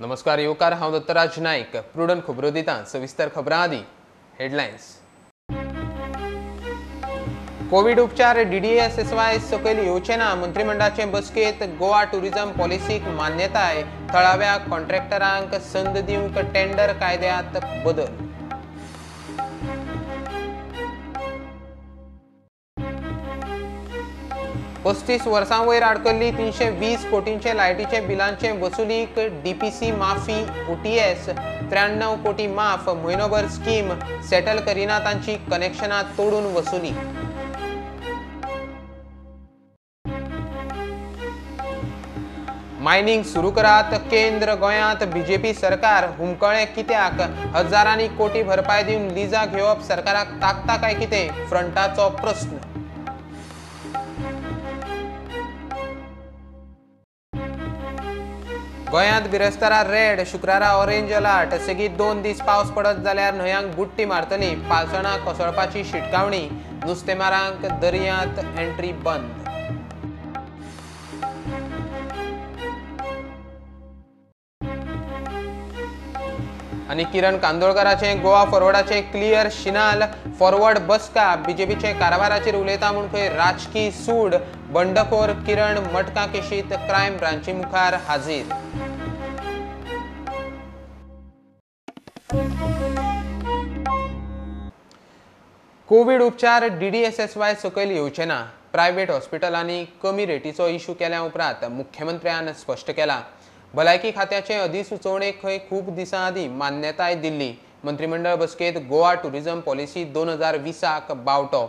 नमस्कार येवकार, हांव दत्तराज नायक. प्रुडंट खबरो दिता. सविस्तर खबरां आदी हेडलायन्स. कोवीड उपचार डीडीएसएसवाय सकयल येवचे ना. मंत्रिमंडळाचे बसकेंत गोवा टुरिझम पॉलिसीक मान्यताय. थळाव्या कॉन्ट्रॅक्टरांक संद दिवंक टेंडर कायद्यांत बदल. पस्तीस वर्सां वयर आडकल्ली 320 कोटींचे लायटीचे बिलांचे वसुलीक डीपीसी माफी. ओटीएस 93 कोटी माफ. म्हयनोभर स्कीम सेटल करिना तांची कनेक्शनां तोडून वसुली. मायनिंग सुरू करात. केंद्र गोंयांत बीजेपी सरकार हुमकळें कित्याक? हजारांनी कोटी भरपाय दिवन लिजा घेवप सरकाराक ताकता काय कितें? फ्रंटाचो प्रस्न. गोंयांत बिरेस्तारा रेड, शुक्रारा ऑरेंज अलर्ट. सेगीत 2 दीस पावस पडत जाल्यार न्हंयांक बुडटी मारतली. पालसणां कोसळपाची शिटकावणी. नुस्तेमारांक दर्यांत एंट्री बंद. आनी किरण कांदोळकराचें गोवा फॉरवर्डाचें क्लियर शिनाल. फॉरवर्ड बसका. बीजेपीचे कारभाराचेर उलयता म्हूण खंय राजकी सूड. बंडखोर किरण मटका केशीत क्रायम ब्रांची मुखार हाजीर. कोवीड उपचार डीडीएसएसवाय सकयल येवचे ना. प्रायव्हेट हॉस्पिटलांनी कमी रेटीचो इश्यू केल्या उपरांत मुख्यमंत्र्यान स्पश्ट केला. भलायकी खात्याचे अधिसुचोवणेक खंय खूब दिसां आदीं मान्यताय दिल्ली. मंत्रिमंडळ बसकेंत गोवा टुरिझम पॉलिसी 2020 बावटो.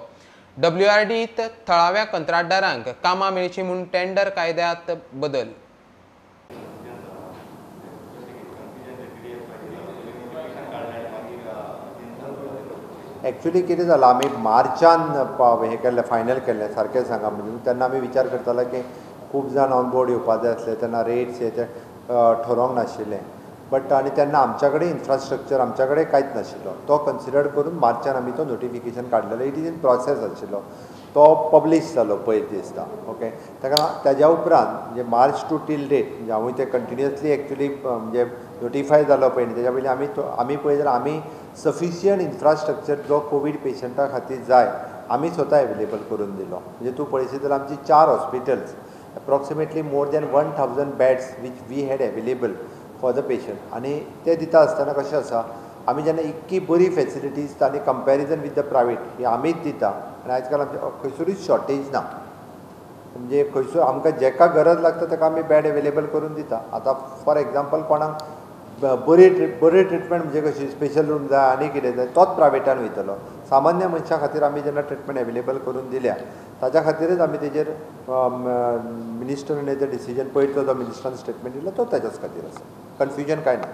डब्ल्यूआरडीत थळाव्या कंत्राटदारांक कामां मेळची म्हूण टेंडर कायद्यांत बदल. एक्चुअली कितें जालां, आमी मार्चान हें केल्लें, फायनल केल्लें. सारकें सांगा म्हणजे तेन्ना आमी विचार करताले की खूब जाण ऑन बोर्ड येवपा जाय आसले, तेन्ना रेट्स हे ते ठरोवंक नाशिल्लें. बट आनी तेन्ना आमच्या कडेन इन्फ्रास्ट्रक्चर आमच्या कडेन कांयच नाशिल्लो. तो कन्सिडर करून मार्चान आमी तो नोटिफिकेशन काडलेलो. It is in process आशिल्लो, तो पब्लीश जालो पयर दिसता. ओके, ताका ताज्या उपरांत म्हणजे मार्च टू टील डेट म्हणजे हांवूय ते कंटिन्युअसली एक्चुअली म्हणजे नोटिफाय जालो पळय न्ही, तेज्या पयलीं आमी तो आमी पळय जाल्यार आमी सफिशियंट इन्फ्रास्ट्रक्चर जो कोवीड पेशंटा खातीर जाय आमी स्वता एवेलेबल करून दिलो. म्हणजे तूं पळयशी जाल्यार आमची 4 hospitals approximately more than 1000 beds which we had available for the patient. आनी ते दिता आसतना कशें आसा, आमी जेन्ना इतकी बरी फेसिलिटीज आनी कंपॅरिजन विथ the private ही आमीच दिता. आनी आयज काल आमचे खंयसरूच शॉर्टेज ना, म्हणजे खंयसर आमकां जेका गरज लागता ताका आमी बेड एवेलेबल करून दिता. आतां फॉर एग्जाम्पल कोणाक बरी ट्रिटमेंट म्हणजे कशी स्पेशल रूम जाय आनी कितें जाय तोच प्रायवेटान वयतलो. सामान्य मनशा खातीर आमी जेन्ना ट्रिटमेंट एवेलेबल करून दिल्या ताज्या खातीरच आमी तेजेर मिनिस्टरान ते डिसिजन पयर तो मिनिस्टरान स्टेटमेंट दिलो तो ताज्याच खातीर आसा. कन्फ्युजन कांय ना.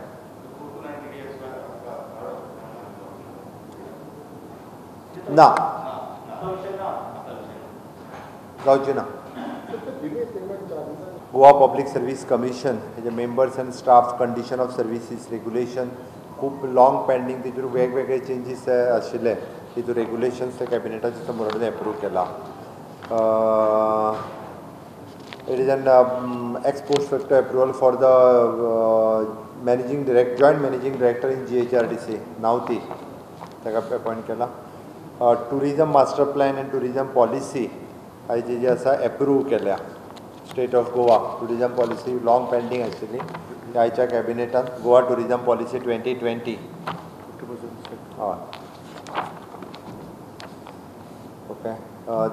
ना जावची ना. गोवा पब्लीक सर्वीस कमिशन हेजे members and staff condition of services regulation खूब लाँग पेंडींग, तेजेर वेगवेगळे चेंजीस आशिल्ले. तितून रेगुलेशन्स ते कॅबिनेटाच्या समोर हाडून एप्रूव केला. It is an ex post facto approval for the managing direct joint managing director in GHRDC Navti ताका अपॉयंट केला. Tourism master plan and tourism policy हाजी जी आसा एप्रूव केल्या. State of Goa tourism policy long pending आशिल्ली, आयच्या कॅबिनेटान Goa tourism policy 2020. हय, okay.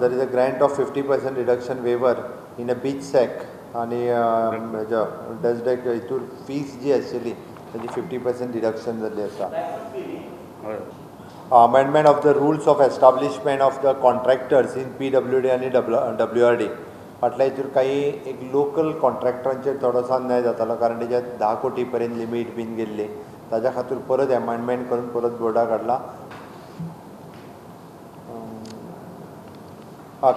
There is a grant of 50% reduction waiver in a beach sack आनी डस्डेक हितूर फीस जी आशिल्ली ताजी 50% रिडक्शन जाल्ली आसा. Amendment of the rules of establishment of the contractors in PWD आनी WRD. फाटल्या हितूर काही एक लोकल कॉन्ट्रॅक्टरांचेर थोडोसो अन्याय जातालो, कारण तेज्या 10 कोटी पर्यंत लिमीट बीन गेल्ली. ताज्या खातीर परत एमेंडमेंट करून परत बोर्डा काडला.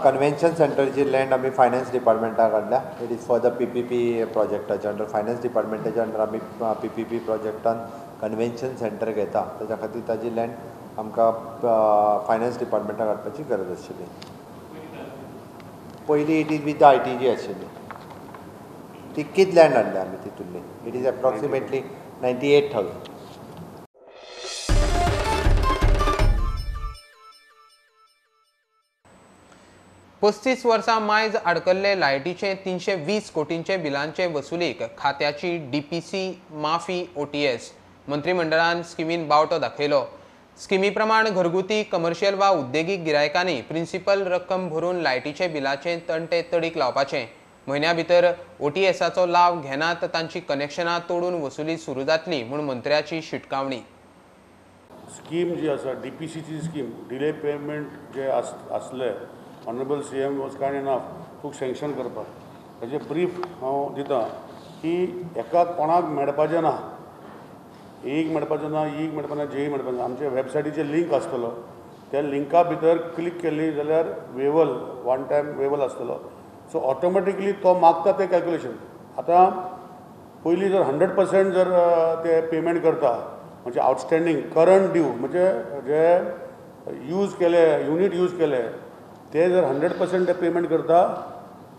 कन्व्हेन्शन सेंटरची लँड आमी फायनान्स डिपार्टमेंटाक काडल्या. It is for the PPP प्रोजेक्टाच्या under. Finance डिपार्टमेंटाच्या under आमी PPP प्रोजेक्टान कन्व्हेन्शन सेंटर घेता, ताज्या खातीर ताजी लँड आमकां फायनान्स डिपार्टमेंटाक काडपाची गरज आशिल्ली. पयलीं it is with the ITG आशिल्ली. तितकीच लँड हाडल्या आमी तितूंतली. It is approximately 98,000. 35 वर्सां मायज आडकल्ले लायटीचे 320 कोटींचे बिलांचे वसुलीक खात्याची डीपीसी माफी ओटीएस मंत्रिमंडळान स्किमीन बावटो दाखयलो. स्किमी प्रमाण घरगुती, कमर्शियल वा उद्देगीक गिरायकांनी प्रिन्सिपल रक्कम भरून लायटीचे बिलाचे तंटे तडीक लावपाचे. म्हयन्या भितर ओटीएसाचो लाव घेनात तांची कनेक्शनां तोडून वसुली सुरू जातली म्हूण मंत्र्याची शिटकावणी. स्कीम जी आसा डीपीसीची स्कीम डिले पेमेंट जे आसले honourable CM was kind enough to sanction करपाक. ताजे ब्रीफ हांव दिता की एका कोणाक मेळपाचें ना, एक मेळपाचें ना, एक मेळपाचें ना, जेई मेळपाचें ना. आमचे वेबसायटीचेर लिंक आसतलो, त्या लिंका भितर क्लिक केली जाल्यार वेवल वन टायम वेवल आसतलो. सो ऑटोमॅटिकली तो मागता तें कॅल्क्युलेशन. आतां पयलीं जर 100% जर ते पेमेंट करता म्हणजे आउटस्टँडींग करंट ड्यू म्हणजे जे यूज केले युनीट यूज केले ते जर 100% ते पेमेंट करता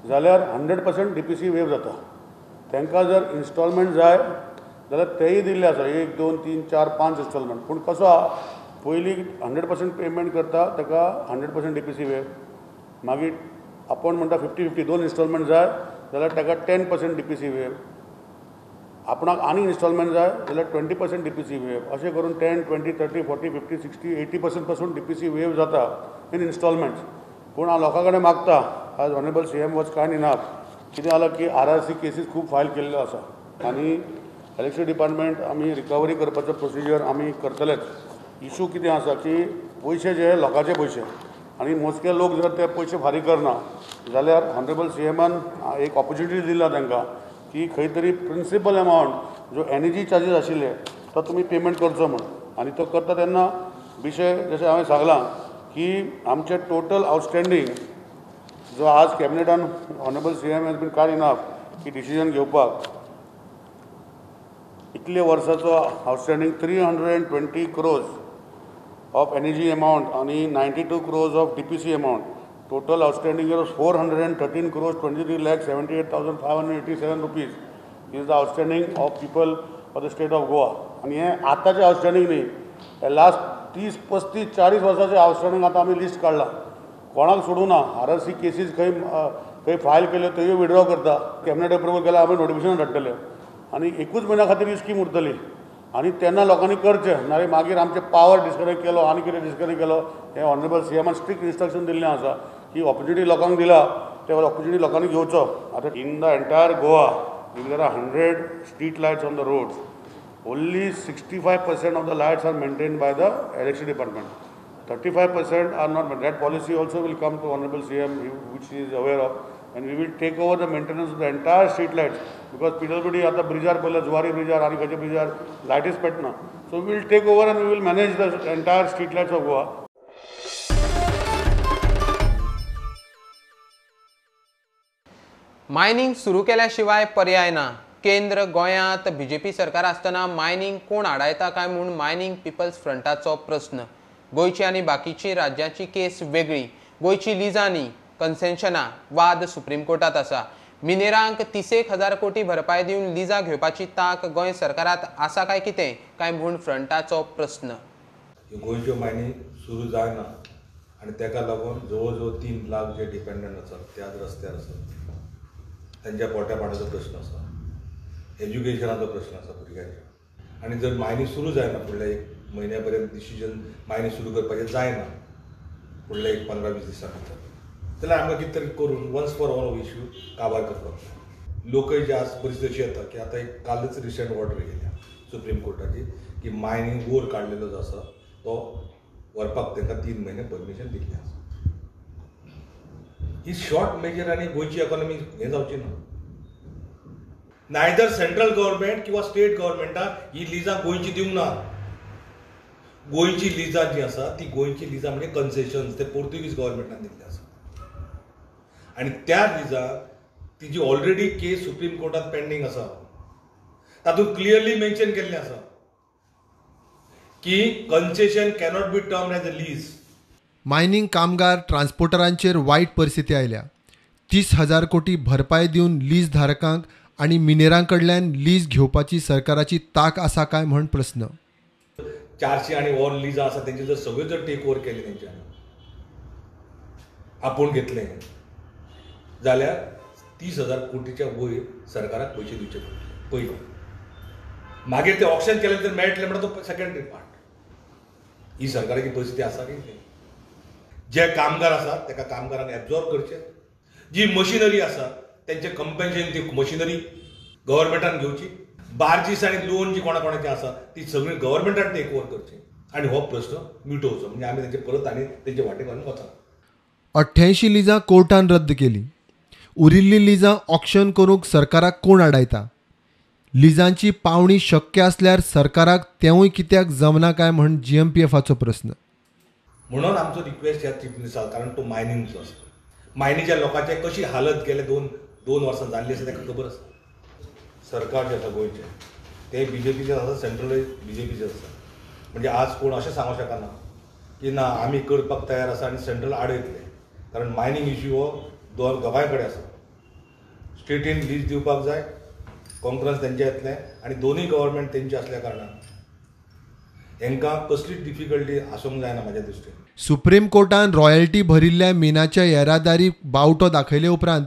जाल्यार 100% डीपीसी वेव जाता. तांकां जर इन्स्टॉलमेंट जाय जाल्यार तेय दिल्ले आसा 1 2 3 4 5 इन्स्टॉलमेंट. पूण कसो आहा पयलीं 100% पेमेंट करता ताका 100% डीपीसी वेव, मागीर आपूण म्हणटा 50-50 2 इन्स्टॉलमेंट जाय जाल्यार ताका 10% डीपीसी वेव, आपणाक आनी इन्स्टॉलमेंट जाय जाल्यार 20% डीपीसी वेव, अशें करून 10, 20, 30, 40, 50, 60, 80% पासून डीपीसी वेव जाता इन इन्स्टॉलमेंट्स. पूण हांव लोकां कडेन मागता आज honourable CM was kind enough कितें जालां की आरआरसी केसीस खूब फायल केल्ल्यो आसा आनी इलेक्ट्रिसिटी डिपार्टमेंट आमी रिकवरी करपाचो प्रोसिजर आमी करतलेच. इशू कितें आसा की पयशे जे लोकांचे पयशे आनी मोजके लोक जर ते पयशे फारीक करना जाल्यार ऑनरेबल सीएमान एक ऑपोर्चुनिटी दिला तांकां की खंय तरी प्रिंसिपल अमावंट जो एनर्जी चार्जीस आशिल्ले तो तुमी पेमेंट करचो म्हूण. आनी तो करता तेन्ना विशय जशें हांवें सांगलां की आमचे टोटल आउटस्टँडींग जो आज कॅबिनेटान honourable CM has been kind enough की डिसिजन घेवपाक इतले वर्साचो outstanding 320 crores of energy amount आनी 92 crores of DPC amount, total outstanding is 413 crores 23,78,587 rupees is the outstanding of people of the state of Goa. आनी हें आतांचें आउटस्टँडींग न्ही, हें लास्ट 30, 35, 40 वर्सांचें आउटस्टँडींग आतां आमी लिस्ट काडलां. कोणाक सोडूं ना, आरआरसी केसीस खंय खंय फायल केल्यो थंय विड्रॉ करता, कॅबिनेट अप्रुवल केल्यार आमी नोटिफिकेशन धाडटले आनी एकूच म्हयन्या खातीर ही स्कीम उरतली. आनी तेन्ना लोकांनी करचें, नाजाल्यार मागीर आमचें पावर डिस्कनेक्ट केलो आनी कितें डिस्कनेक्ट केलो. हें ऑनरेबल सीएमान स्ट्रिक्ट इन्स्ट्रक्शन दिल्लें आसा की ऑपोर्चुनिटी लोकांक दिला ते ऑपोर्चुनिटी लोकांनी घेवचो. आतां in the entire Goa there are 100 street lights on the roads, only 65% of the lights are maintained by the electricity department, 35% are not. That policy also will come to honourable CM which is aware of, and we will take over the maintenance of the entire street lights because PWD आतां ब्रिजार पळयल्यार जुवारी ब्रिजार आनी खंयच्या ब्रिजार लायटीच पेटना. So we will take over and we will manage the entire street lights of Goa. Mining सुरू केल्या शिवाय पर्याय ना. केंद्र गोंयांत बीजेपी सरकार आसतना मायनिंग कोण आडायता काय म्हूण मायनिंग पिपल्स फ्रंटाचो प्रस्न. गोंयची आनी बाकीची राज्याची केस वेगळी. गोंयची लिजां न्ही, कन्सेशनां वाद सुप्रीम कोर्टात आसा. मिनेरांक 31,000 कोटी भरपाय दिवन लिजां घेवपाची तांक गोंय सरकारात आसा काय कितें काय म्हूण फ्रंटाचो प्रस्न. गोंयच्यो मायनी सुरू जायना आनी ताका लागून जवळ जवळ 3 लाख जे डिपेंडंट आसात त्याच रस्त्यार आसात, तांच्या पोट्या पाण्याचो प्रश्न आसा, एज्युकेशनाचो प्रश्न आसा भुरग्यांच्या. आनी जर मायनी सुरू जायना फुडल्या एक म्हयन्या पर्यंत डिसिजन मायनी सुरू करपाचें जायना फुडल्या एक 15-20 दिसां भितर, जाल्यार आमकां कितें तरी करून वन्स फॉर ऑल हो इश्यू काबार करपाक जाय. लोकय जे आज परिस्थिती अशी येता की आतां एक कालच रिसंट ऑर्डर गेल्या सुप्रीम कोर्टाची की मायनींग वोर काडलेलो जो आसा तो व्हरपाक तांकां 3 म्हयने परमिशन दिल्लें आसा. ही शॉर्ट मेजर आनी गोंयची इकॉनॉमी हें जावची ना. नायदर सेंट्रल गव्हर्मेंट किंवा स्टेट गव्हर्मेंटान ही लिजां गोंयची दिवंक ना. गोंयची लिजां जी आसा ती गोंयची लिजां म्हणजे कन्सेशन्स ते पोर्तुगीज गव्हर्मेंटान दिल्ले आसा आनी त्या लिजां तिजी ऑलरेडी केस सुप्रीम कोर्टात पेंडींग आसा. तातूंत क्लियरली मेन्शन केल्लें आसा की concession cannot be termed as a lease. Mining कामगार ट्रान्सपोर्टरांचेर वायट परिस्थिती आयल्या. 30,000 कोटी भरपाय दिवन लीज धारकांक आनी मिनेरां कडल्यान लीज घेवपाची सरकाराची ताक आसा काय म्हण प्रस्न. 400 आनी वर लिजां आसा तेंचे जर सगळ्यो जर टेक ओवर केले तेंच्यानी आपोवन घेतले जाल्यार 30,000 कोटीच्या वयर सरकाराक पयशे दिवचे पडटले पयलीं. मागीर ते ऑक्शन केलें तर मेळटलें म्हणटा तो सेकेंडरी पार्ट. ही सरकाराची परिस्थिती आसा की जे कामगार आसात ताका कामगारांक एब्जॉर्ब करचे, जी मशिनरी आसा तेंचे कंपेन्सेशन ती मशिनरी गव्हर्मेंटान घेवची, बार्जीस आनी लोन जी कोणा कोणाची आसा ती सगळी गव्हर्मेंटान टेक ओवर करची आनी हो प्रश्न मिटोवचो. म्हणजे आमी तेंचे परत आनी तेंचे वाटेक घालून वचना. 88 लिजां कोर्टान रद्द केली. उरिल्लीं लिजां ऑक्शन करूंक सरकाराक कोण आडायता? लिजांची पावणी शक्य आसल्यार सरकाराक तेंवूय कित्याक जमना काय म्हण जीएमपीएफाचो प्रस्न. म्हणून आमचो रिक्वेस्ट ह्या चीफ मिनिस्टर, कारण तो मायनिंगचो आसा, मायनीच्या लोकांचे कशी हालत गेले दोन वर्सां जाल्ली आसा ताका खबर आसा. सरकार जें आसा गोंयचें तें बीजेपीचें आसा, सेंट्रलूय बीजेपीचें आसा. म्हणजे आज कोण अशें सांगूंक शकना की ना आमी करपाक तयार आसा आनी सेंट्रल आडयतले, कारण मायनींग इश्यू हो दोगांय कडेन आसा. स्टेटीन लीज दिवपाक जाय, कॉन्फरन्स तेंचें येतलें आनी दोनूय गव्हर्मेंट तेंचे आसल्या कारणान हेंकां कसलीच डिफिकल्टी आसूंक जायना म्हाज्या दृश्टीन. सुप्रीम कोर्टान रॉयल्टी भरिल्ल्या मिनाच्या येरादारी बावटो दाखयले उपरांत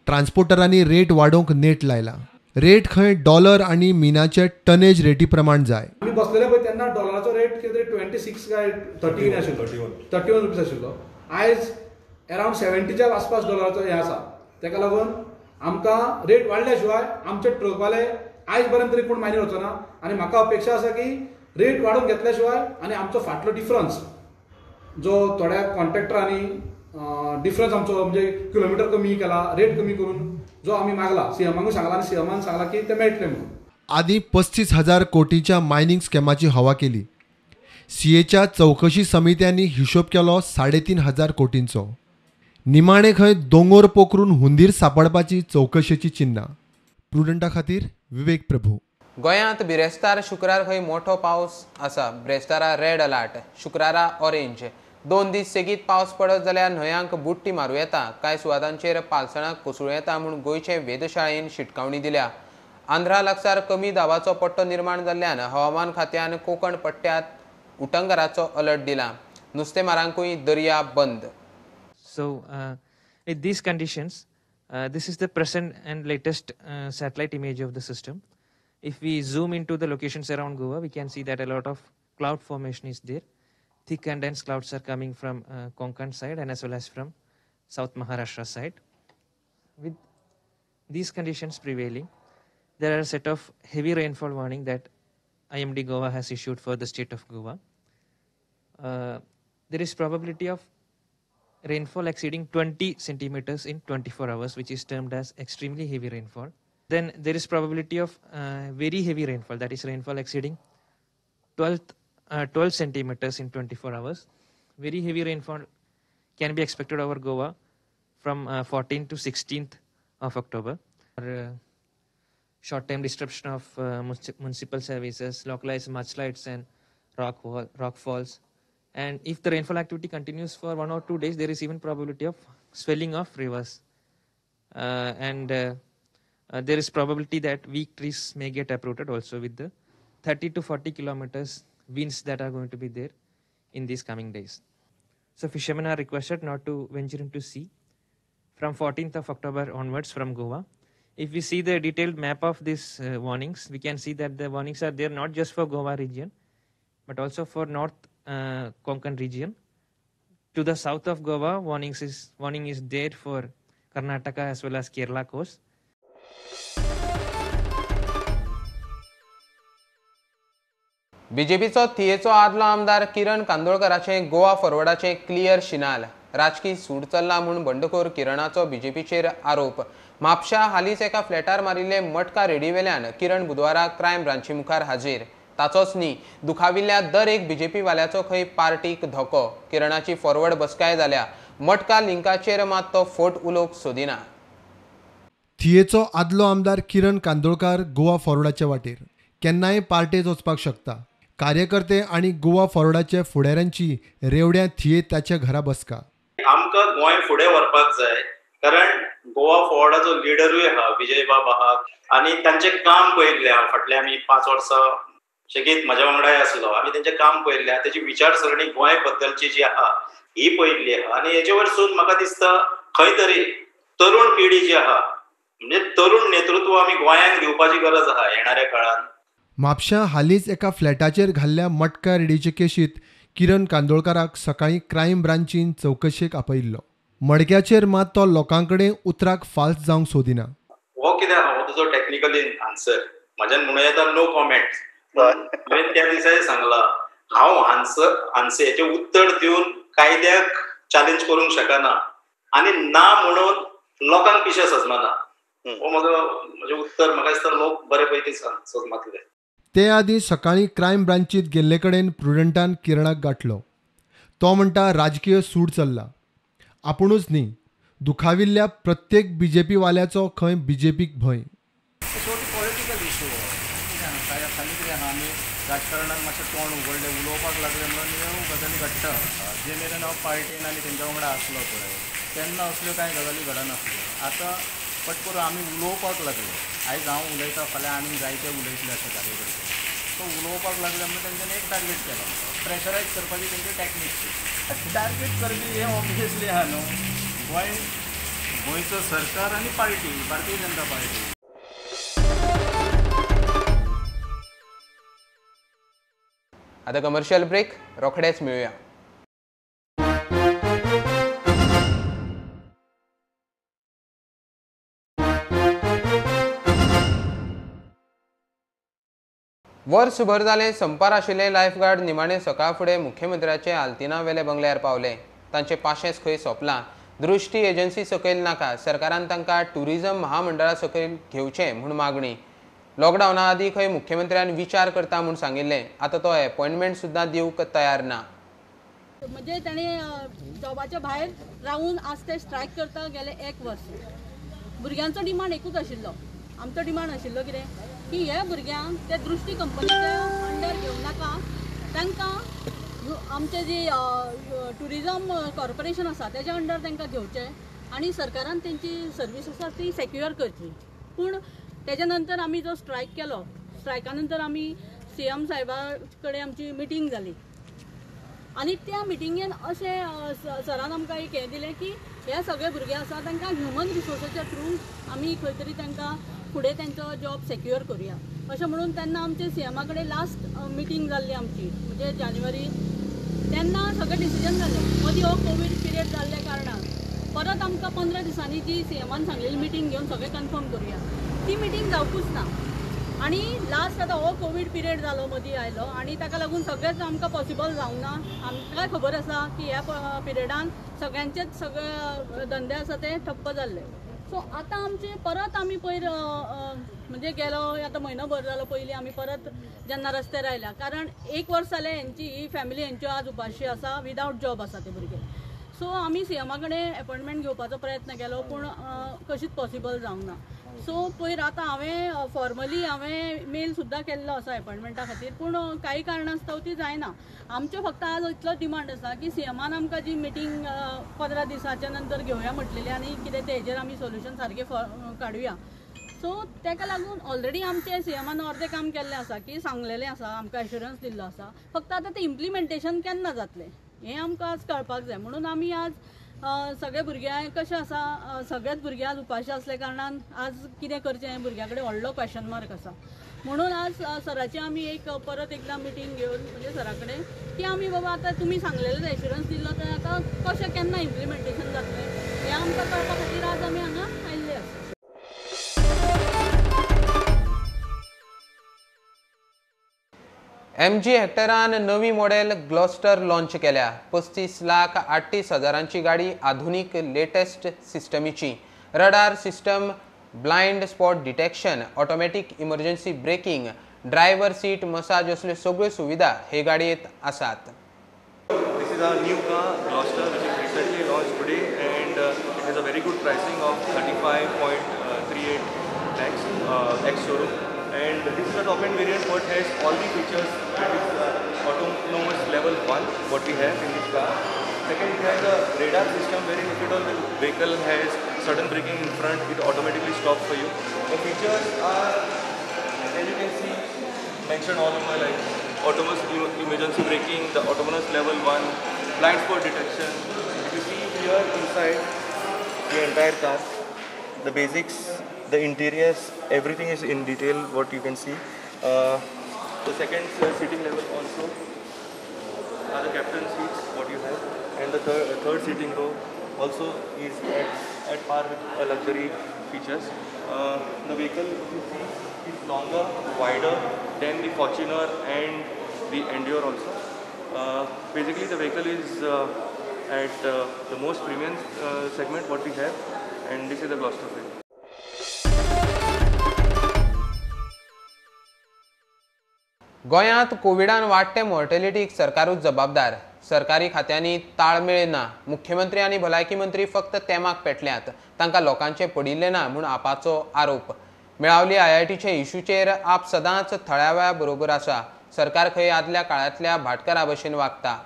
ट्रान्सपोर्टरांनी रेट वाडोवंक नेट लायला. रेट खंय डॉलर आनी मिनाचे टनेज रेटी प्रमाण जाय. आमी बसलेले पळय तेन्ना डॉलराचो रेट कितें तरी 26 काय 13 आशिल्लो, 31 रुपीज आशिल्लो. आयज अरावंड 70च्या आसपास डॉलराचो हें आसा. तेका लागून आमकां रेट वाडल्या शिवाय आमचे ट्रकवाले आयज पर्यंत तरी कोण मायनीर वचना आनी म्हाका अपेक्षा आसा की रेट वाडोवन घेतल्या शिवाय आनी आमचो फाटलो डिफरन्स जो थोड्या कॉन्ट्रॅक्टरांनी डिफरन्स आमचो म्हणजे किलोमिटर कमी केला, रेट कमी करून जो आमी मागला सीएमाकूय सांगला आनी सीएमान सांगला की ते मेळटले म्हणून. आदीं 35,000 कोटींच्या मायनींग स्कॅमाची हवा केली. सीएच्या चवकशी समित्यांनी हिशोब केलो 3,500 कोटींचो. निमाणे खंय दोंगोर पोखरून हुंदीर सापडपाची चवकशेची चिन्नां. प्रुडंटा खातीर विवेक प्रभू. गोंयांत बिरेस्तार शुक्रार खंय मोठो पावस आसा. बिरेस्तारा रेड अलर्ट, शुक्रारा ऑरेंज. 2 दीस सेगीत पावस पडत जाल्यार न्हंयांक बुडटी मारूं येता. कांय सुवातांचेर पालसणां कोसळूं येता म्हूण गोंयचे वेधशाळेन शिटकावणी दिल्या. आंध्रा लागसार कमी दाबाचो पट्टो निर्माण जाल्ल्यान हवामान खात्यान कोंकण पट्ट्यांत उटंगाराचो अलर्ट दिला. नुस्तेमारांकूय दर्या बंद. So with these conditions, this is the present and latest satellite image of the system. If we zoom into the locations around Goa, we can see that a lot of cloud formation is there. Thick and dense clouds are coming from Konkan side and as well as from South Maharashtra side. With these conditions prevailing, there are a set of heavy rainfall warning that IMD Goa has issued for the state of Goa. There is probability of rainfall exceeding 20 centimeters in 24 hours, which is termed as extremely heavy rainfall. Then there is probability of very heavy rainfall, that is rainfall exceeding 12 centimeters in 24 hours. Very heavy rainfall can be expected over Goa from 14th to 16th of October. Short-term disruption of municipal services, localized mudslides and rock falls. And if the rainfall activity continues for 1 or 2 days, there is even probability of swelling of rivers. And there is probability that weak trees may get uprooted also with the 30 to 40 kilometers winds that are going to be there in these coming days. So fishermen are requested not to venture into sea from 14th of October onwards from Goa. If we see the detailed map of these warnings, we can see that the warnings are there not just for Goa region, but also for North Konkan region. To the south of Goa, warning is there for Karnataka as well as Kerala coast. बीजेपीचो थियेचो आदलो आमदार किरण कांदोळकराचे Goa फॉरवर्डाचे clear शिनाल. राजकी सूड चल्ला म्हूण बंडखोर किरणाचो बीजेपीचेर आरोप. म्हापशा हालींच एका फ्लॅटार मारिल्ले मटका रेडीवेल्यान किरण बुधवारा क्रायम ब्रांची मुखार हाजीर. ताचोच न्ही, दुखाविल्ल्या दर एक बीजेपी वाल्याचो खंय पार्टीक धोको. किरणाची फॉरवर्ड बसकाय जाल्या. मटका लिंकाचेर मात तो फोट उलोवंक सोदिना. थियेचो आदलो आमदार किरण कांदोळकार गोवा फॉरवर्डाचे वाटेर केन्नाय पार्टेच वचपाक शकता. कार्यकर्ते आनी गोवा फॉरवर्डाचे फुडाऱ्यांची रेवड्या थिये ताच्या घरा बसका. आमकां गोंय फुडें व्हरपाक जाय, कारण गोवा फॉरवर्डाचो लिडरूय आहा विजय बाब आहा आनी तांचें काम पळयल्लें आहा. फाटल्या आमी 5 वर्सां शेगीत म्हज्या वांगडाय आसलो, आमी तेंचें काम पळयल्लें आहा, तेजी विचारसरणी गोंय बद्दलची जी आहा ही पळयल्ली आहा. आनी हेजे वरसून म्हाका दिसता खंय तरी तरुण पिढी जी आहा म्हणजे तरुण नेतृत्व आमी गोंयांक दिवपाची गरज आहा येणाऱ्या काळान. म्हापश्यां हालींच एका फ्लॅटाचेर घाल्ल्या मटका रेडीचे केशीत किरण कांदोळकाराक सकाळीं क्रायम ब्रांचीन चवकशेक आपयिल्लो. मडक्याचेर मात तो लोकां कडेन उतराक फाल्स जावंक सोदिना. हो कितें आहा हो तुजो टॅक्निकली आन्सर म्हज्यान म्हणूं येता नो कॉमेंट. हांवें त्या दिसाय सांगला हांव आन्सर हेचें उत्तर दिवन कायद्याक चॅलेंज करूंक शकना आनी ना म्हणून लोकांक पिशें सजमाना. हो म्हजो म्हजें उत्तर म्हाका दिसता लोक बरे पैकी सजमातले. ते आदीं सकाळीं क्रायम ब्रांचीत गेल्ले कडेन प्रुडंटान किरणाक गांठलो. तो म्हणटा राजकीय सूड चल्ला. आपुणूच न्ही, दुखाविल्ल्या प्रत्येक बीजेपी वाल्याचो खंय बीजेपीक भंय. शेवटी पॉलिटिकल इशू खाली कितें आहा आमी राजकारणान मातशें तोंड उगडलें उलोवपाक लागलें म्हणून ह्यो गजाली घडटा. जे मेरेन हांव पार्टीन आनी तेंच्या वांगडा आसलो पळय तेन्ना असल्यो कांय गजाली घडनासल्यो. आतां फट करून आमी उलोवपाक लागले. आयज हांव उलयता, फाल्यां आनीक जायते उलयतले अशे कार्यकर्ते. सो उलोवपाक लागले म्हणून तेंच्यांनी एक टार्गेट केलो, प्रेशरायज करपाची तेंची टॅक्नीक. टार्गेट करपी हें ऑब्वियसली आहा न्हू, गोंय गोंयचो सरकार आनी पार्टी भारतीय जनता पार्टी. आतां कमर्शियल ब्रेक, रोखडेच मेळुया. वर्सभर जालें संपार आशिल्ले लायफगार्ड निमाणे सकाळ फुडें मुख्यमंत्र्याचे आल्तिना वेले बंगल्यार पावले. तांचे पाशेंस खंय सोंपलां. दृश्टी एजन्सी सकयल नाका, सरकारान तांकां ट्युरिझम महामंडळा सकयल घेवचें म्हूण मागणी. लॉकडावना आदीं खंय मुख्यमंत्र्यान विचार करता म्हूण सांगिल्लें, आतां तो एपॉयंटमेंट सुद्दां दिवंक तयार ना. म्हणजे ताणें जॉबाच्या भायर रावून आज ते स्ट्रायक करता गेले 1 वर्स. भुरग्यांचो डिमांड एकूच आशिल्लो, आमचो डिमांड आशिल्लो कितें की हे भुरग्यांक ते दृश्टी कंपनीच्या अंडर घेवं नाका, तांकां आमचे जी ट्युरिजम कॉर्पोरेशन आसा तेज्या अंडर तांकां घेवचें आनी सरकारान तेंची सर्वीस आसा ती सेक्युअर करची. पूण तेज्या नंतर आमी जो स्ट्रायक केलो, स्ट्रायका नंतर आमी सीएम साहेबा कडेन आमची मिटींग जाली आनी त्या मिटिंगेन अशें सरान आमकां एक हें दिलें की हे सगळे भुरगे आसा तांकां ह्युमन रिसोर्साच्या थ्रू आमी खंय तरी तांकां फुडें तेंचो जॉब सेक्युअर करुया अशें म्हणून तेन्ना आमचे सीएमा कडेन लास्ट मिटींग जाल्ली आमची, म्हणजे जानेवारी. तेन्ना सगळें डिसिजन जालें. मदीं हो कोवीड पिरियड जाल्ल्या कारणान परत आमकां 15 दिसांनी जी सीएमान सांगलेली मिटींग घेवन सगळें कन्फर्म करुया, ती मिटींग जावकूच ना. आनी लास्ट आतां हो कोवीड पिरियड जालो, मदीं आयलो आनी ताका लागून सगळेंच आमकां पॉसिबल जावंक ना. आमकां खबर आसा की ह्या पिरियडान सगळ्यांचेच सगळे धंदे आसा ते ठप्प जाल्ले. सो आतां आमचे परत आमी पयर म्हणजे गेलो आतां म्हयनो भर जालो पयलीं आमी परत जेन्ना रस्त्यार आयल्या, कारण 1 वर्स जालें हेंची ही फॅमिली हेंच्यो आज उपाशी आसा, विदावट जॉब आसा ते भुरगे. सो आमी सीएमा कडेन एपॉयंटमेंट घेवपाचो प्रयत्न केलो पूण कशीच पॉसिबल जावंक ना. सो पयर आतां हांवें फॉर्मली हांवें मेल सुद्दां केल्लो आसा एपॉयंटमेंटा खातीर, पूण काही कारणास्तव ती जायना. आमचें फक्त आज इतलो डिमांड आसा की सीएमान आमकां जी मिटींग 15 दिसाच्या नंतर घेवया म्हटलेली आनी कितें तें हेजेर आमी सोल्युशन सारकें काडुया. सो ताका लागून ऑलरेडी आमचे सीएमान अर्दें काम केल्लें आसा की सांगलेलें आसा, आमकां एश्युरन्स दिल्लो आसा, फक्त आतां तें इम्प्लिमेंटेशन केन्ना जातलें हें आमकां आज कळपाक जाय. म्हणून आमी आज सगळे भुरग्यांक कशें आसा, सगळेच भुरगे आज उपाशी आसल्या कारणान आज कितें करचें भुरग्यां कडेन व्हडलो क्वेश्चन मार्क आसा. म्हणून आज सराची आमी एक परत एकदां मिटींग घेवन म्हणजे सरा कडेन की आमी बाबा आतां तुमी सांगलेलें एश्युरन्स दिल्लो तें आतां कशें केन्ना इम्प्लिमेंटेशन जातलें हें आमकां कळपा खातीर आज आमी हांगा आयिल्ले आसा. एमजी हेक्टरान नवी मॉडेल ग्लॉस्टर लॉन्च केल्या. 35,38,000 गाडी आधुनिक latest सिस्टमीची, radar system, blind spot detection, automatic emergency braking, driver seat massage असल्यो सगळ्यो सुविधा हे गाडयेंत आसात. This is our new car Gloster which is recently launched today and it has a very good pricing of 35.38 lakhs ex showroom. And this is a top end variant what has all the features. It is autonomous level 1 what we have in this car. Second, it has a radar system wherein if at all the vehicle has sudden braking in front, it automatically stops for you. The features are, as you can see, mentioned all over, like autonomous emergency braking, the autonomous level 1, blind spot detection. If you see here inside the entire car, the basics, the interiors, everything is in detail what you can see. The second seating level also are the captain seats what you have, and the third seating row also is at par with luxury features. The vehicle, if you see, is longer, wider than the Fortuner and the Endure also. Basically the vehicle is at the most premium segment what we have, and this is the Gloster for you. गोंयांत कोविडान वाडटे मॉर्टेलिटीक सरकारूच जबाबदार. सरकारी खात्यांनी ताळमेळ ना. मुख्यमंत्री आनी भलायकी मंत्री फक्त तेमाक पेटल्यात, तांकां लोकांचें पडिल्लें ना म्हूण आपाचो आरोप. मेळावली आयआयटीचे इशूचेर आप सदांच थळाव्या बरोबर आसा. सरकार खंय आदल्या काळांतल्या भाटकारा भशेन वागता.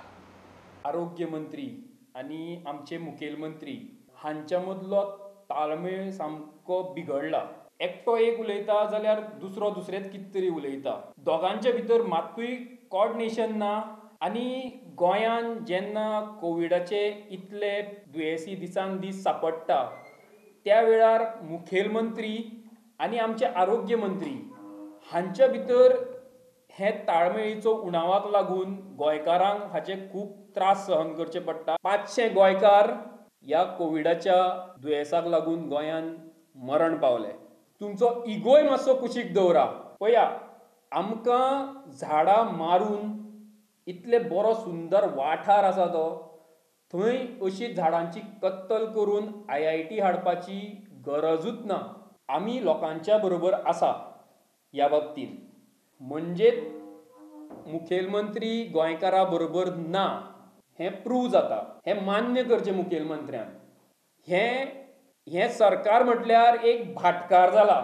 आरोग्य मंत्री आनी आमचे मुखेलमंत्री हांच्या मदलो ताळमेळ सामको बिगडला. एकटो एक उलयता जाल्यार दुसरो दुसरेच कितें तरी उलयता. दोगांचे भितर मात्तूय कॉर्डिनेशन ना. आनी गोंयान जेन्ना कोविडाचे इतले दुयेंसी दिसान दीस सापडटा त्या वेळार मुखेलमंत्री आनी आमचे आरोग्य मंत्री हांच्या भितर हे ताळमेळीचो उणावाक लागून गोंयकारांक हाचे खूब त्रास सहन करचे पडटा. 500 गोंयकार ह्या कोविडाच्या दुयेंसाक लागून गोंयान मरण पावले. तुमचो इगोय मातसो कुशीक दवरा. पळया, आमकां झाडां मारून इतले बरो सुंदर वाठार आसा तो, थंय अशी झाडांची कत्तल करून आयआयटी हाडपाची गरजूच ना. आमी लोकांच्या बरोबर आसा ह्या बाबतींत. म्हणजे मुखेलमंत्री गोंयकारा बरोबर ना हें प्रूव जाता. हें मान्य करचें मुखेलमंत्र्यान. हें सरकार म्हटल्यार एक भाटकार जाला.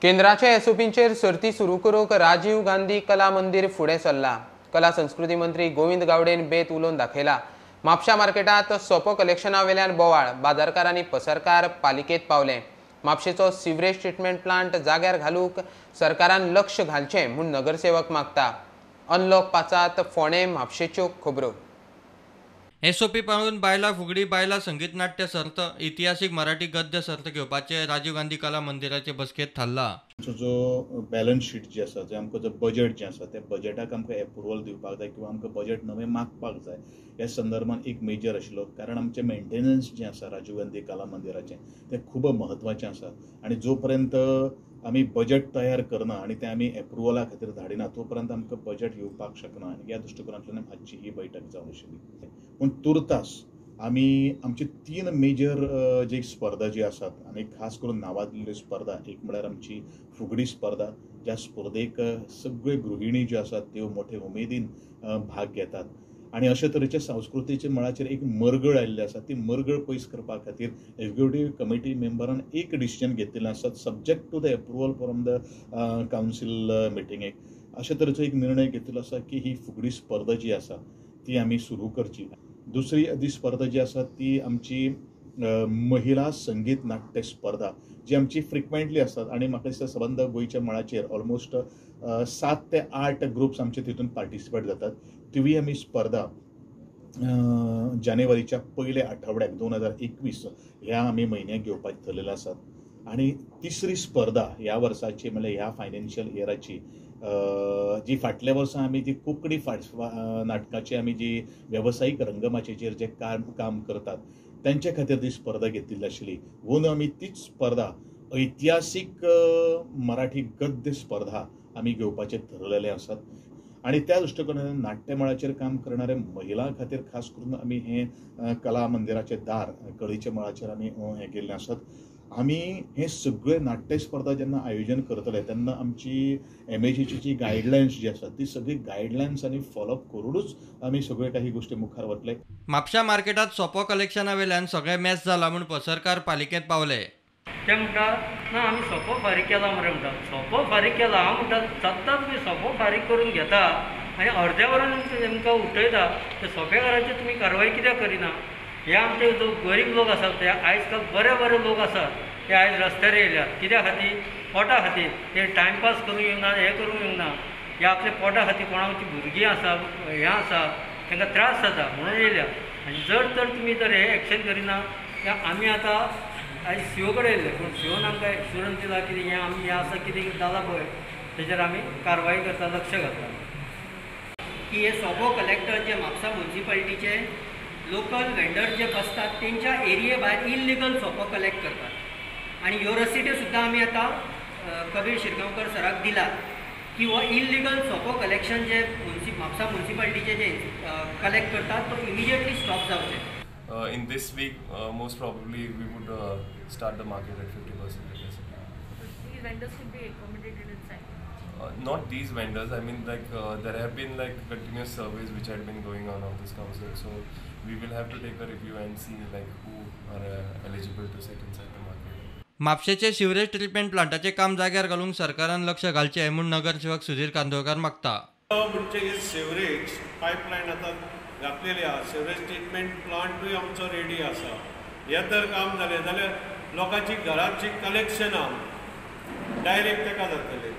केंद्राच्या एसओपींचेर सर्ती सुरू करूंक राजीव गांधी कला मंदिर फुडें सरला. कला संस्कृती मंत्री गोविंद गावडेन बेत उलोवन दाखयला. म्हापशा मार्केटांत सोपो कलेक्शना वेल्यान बोवाळ, बाजारकार आनी पसरकार पालिकेंत पावले. म्हापशेचो सिवरेज ट्रिटमेंट प्लांट जाग्यार घालूंक सरकारान लक्ष घालचें म्हूण नगरसेवक मागता. अनलॉक 5 फोंडें म्हापशेच्यो खबरो. एसओपी पाळून बायलां फुगडी, बायलां संगीत नाट्य सर्त, इतिहासीक मराठी गद्य सर्त घेवपाचे राजीव गांधी कला मंदिराचे बसकेंत थारला. जो बॅलन्स शीट जी आसा, जे आमकां जो बजेट जें आसा त्या बजेटाक आमकां एप्रुवल दिवपाक जाय किंवा आमकां बजेट नवें मागपाक जाय ह्या संदर्भात एक मेजर आशिल्लो. कारण आमचें मेंटेनन्स जें आसा राजीव गांधी कला मंदिराचें तें खूब म्हत्वाचें आसा आनी जो पर्यंत आमी बजेट तयार करना आनी तें आमी एप्रुवला खातीर धाडिना तो पर्यंत आमकां बजेट येवपाक शकना आनी ह्या दृश्टिकोनांतल्यान आजची ही बैठक जावन आशिल्ली. पूण तुर्तास आमी आमची 3 मेजर जी स्पर्धा जी आसात आनी खास करून नांवाजलेल्यो स्पर्धा, एक म्हळ्यार आमची फुगडी स्पर्धा, ज्या स्पर्धेक सगळ्यो गृहिणी ज्यो आसात त्यो मोठे उमेदीन भाग घेतात आनी अशे तरेचे संस्कृतीचे मळाचेर एक मरगळ आयिल्ली आसा. ती मरगळ पयस करपा खातीर एक्झिक्युटीव कमिटी मेंबरान एक डिसिजन घेतिल्लें आसा, subject to the approval from the council मिटिंगेक. अशे तरेचो एक निर्णय घेतिल्लो आसा की ही फुगडी स्पर्धा जी आसा ती आमी सुरू करची. दुसरी जी स्पर्धा जी आसा ती आमची महिला संगीत नाट्य स्पर्धा जी आमची फ्रिक्वेंटली आसतात आनी म्हाका दिसता सबंद गोंयच्या मळाचेर ऑलमोस्ट 7 ते 8 ग्रुप्स आमचे तितून पार्टिसिपेट जातात. तिवूय आमी स्पर्धा जानेवारीच्या पयल्या आठवड्याक 2021 ह्या आमी म्हयन्याक घेवपाक थरलेले आसात. आनी तिसरी स्पर्धा ह्या वर्साची म्हणल्यार ह्या फायनान्शियल इयराची जी फाटल्या वर्सा आमी जी कोंकणी नाटकाची आमी जी वेवसायीक रंगमाचयेचेर जे काम करतात त्यांच्या खातीर ती स्पर्धा घेतिल्ली आशिल्ली. अंदू आमी तीच स्पर्धा ऐतिहासीक मराठी गद्य स्पर्धा आमी घेवपाचे ठरलेले आसात आनी त्या दृश्टिकोनान नाट्य मळाचेर काम करणाऱ्या महिलां खातीर खास करून आमी हें कला मंदिराचें दार कलेच्या मळाचेर आमी हें केल्लें आसात. आमी हे सगळे नाट्य स्पर्धा जेन्ना आयोजन करतले तेन्ना आमची एमएजीची जी गायडलायन्स जी आसात ती सगळी गायडलायन्स आनी फॉलोअप करूनच आमी सगळे काही गोष्टी मुखार वतले. म्हापशा मार्केटात सोपो कलेक्शना वेल्यान सगळे मॅच जाला म्हूण पसरकार पालिकेंत पावले. ते म्हणटा ना आमी सोपो फारीक केला मरे, म्हणटा सोपो फारीक केला. हांव म्हणटा सत्ता तुमी सोपो फारीक करून घेता आनी अर्द्या वरान तेमकां उठयता. ते सोपेकारांचेर तुमी कारवाय कित्याक करिना? हे आमचे जो गरीब लोक आसात ते आयज काल बरे बरे लोक आसात ते आयज रस्त्यार येयल्यात. कित्या खातीर? पोटा खातीर. ते टायमपास करूंक येवना, हें करूंक येवना, हे आपल्या पोटा खातीर कोणाची भुरगीं आसा, हें आसा, तांकां त्रास जाता म्हणून येयल्या. आनी जर तर तुमी जर हें एक्शन करिना जाल्यार आमी आतां आयज सीओ कडेन येयल्ले, पूण सीओन आमकां एश्युरन्स दिला की हें आमी हें आसा कितें जालां पळय तेजेर आमी कारवाय करता, लक्ष घालता. की हे सोबो कलेक्टर जे म्हापसा म्युनिसिपालिटीचे लोकल वेंडर जे बसतात तेंच्या एरिये भायर इल्लिगल सोपो कलेक्ट करतात आनी ह्यो रसिट्यो सुद्दां आमी आतां कबीर शिरगांवकर सराक दिलात की हो इल्लिगल सोपो कलेक्शन जे म्हापसा म्युनिसिपालिटीचे जे कलेक्ट करतात तो इमिजिएटली स्टॉप जावचें. In this week, most probably we would start the market at 50% capacity. These vendors could be accommodated inside? Not these vendors. I mean, like there have been like continuous surveys which had been going on of this council. So we will have to take a review and see like who are eligible to sit inside the market. म्हापशेचे sewerage treatment प्लांटाचे काम जाग्यार घालूंक सरकारान लक्ष घालचें म्हूण नगरसेवक सुधीर कांदोळकार मागता. म्हणजे सिवरेज पायपलायन आतां घातलेली आसा, सिवरेज ट्रिटमेंट प्लांटूय आमचो रेडी आसा. हें तर काम जालें जाल्यार लोकांची घराची कलेक्शनां डायरेक्ट ताका जातलें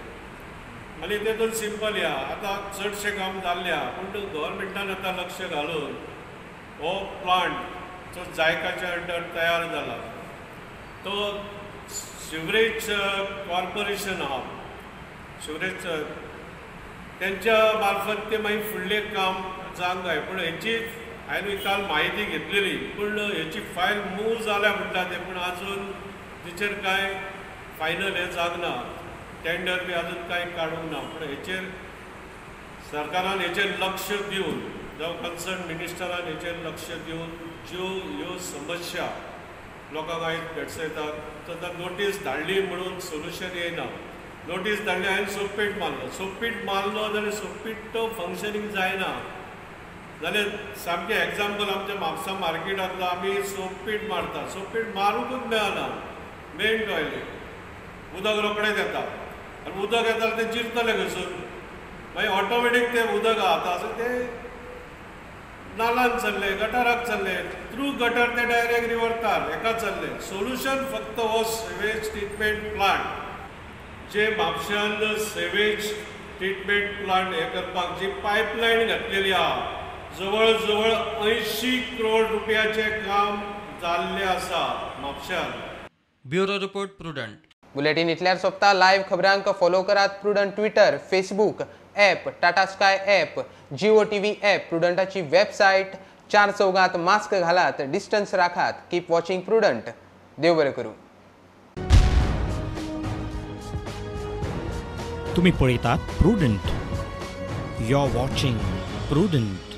आनी तेतून सिंपल ह्या आतां चडशें काम जाल्लें आसा. पूण गव्हर्मेंटान आतां लक्ष घालून हो प्लांट जो जायकाच्या अंडर तयार जाला तो सिवरेज कॉर्पोरेशन आहा, सिवरेज तेंच्या मार्फत ते मागीर फुडलें काम जावंक जाय. पूण हेची हांवें काल म्हायती घेतलेली, पूण हेची फायल मूव जाल्या म्हणटा ते, पूण आजून तिचेर कांय फायनल हें जावंक ना, टेंडर बी आजून कांय काडूंक ना. पूण हेचेर सरकारान हेचेर लक्ष दिवन जावं कन्सर्न मिनिस्टरान हेचेर लक्ष दिवन ज्यो ह्यो समस्या लोकांक आयज भेडसायतात तेन्ना नोटीस धाडली म्हणून सोल्युशन येयना. नोटीस धाडली, हांवें सोपपीट मारलो, सोपपीट मारलो जाल्यार सोपपीट तो फंक्शनींग जायना. जाल्यार सामकें एग्जाम्पल आमच्या म्हापसा मार्केटांतलो आमी सोपपीट मारता, सोपपीट मारूंकूच मेळना. मेन टॉयलेट उदक रोखडेंच येता आनी उदक येता तें जिरतलें खंयसून, मागीर ऑटोमॅटीक तें उदक आतां आसा तें नालान चल्लें, गटाराक चल्लें, थ्रू गटर तें डायरेक्ट रिव्हर हेका चल्लें. सोल्युशन फक्त हो सिवेज ट्रिटमेंट प्लांट जे म्हापश्यान सिवेज ट्रिटमेंट प्लांट हें करपाक जी पायपलायन घातलेली आहा जवळ जवळ 80 करोड रुपयाचें काम जाल्लें आसा म्हापश्यान. Bureau report, Prudent. Bulletin इतल्यार सोंपता. लायव्ह खबरांक फॉलो करात Prudent Twitter, Facebook app, Tata Sky app, Jio TV app, प्रुडंटाची website. 4 चौगात मास्क घालात, डिस्टन्स राखात. Keep watching Prudent. देव बरें करूं. तुम्ही पळयतात Prudent. You are watching Prudent.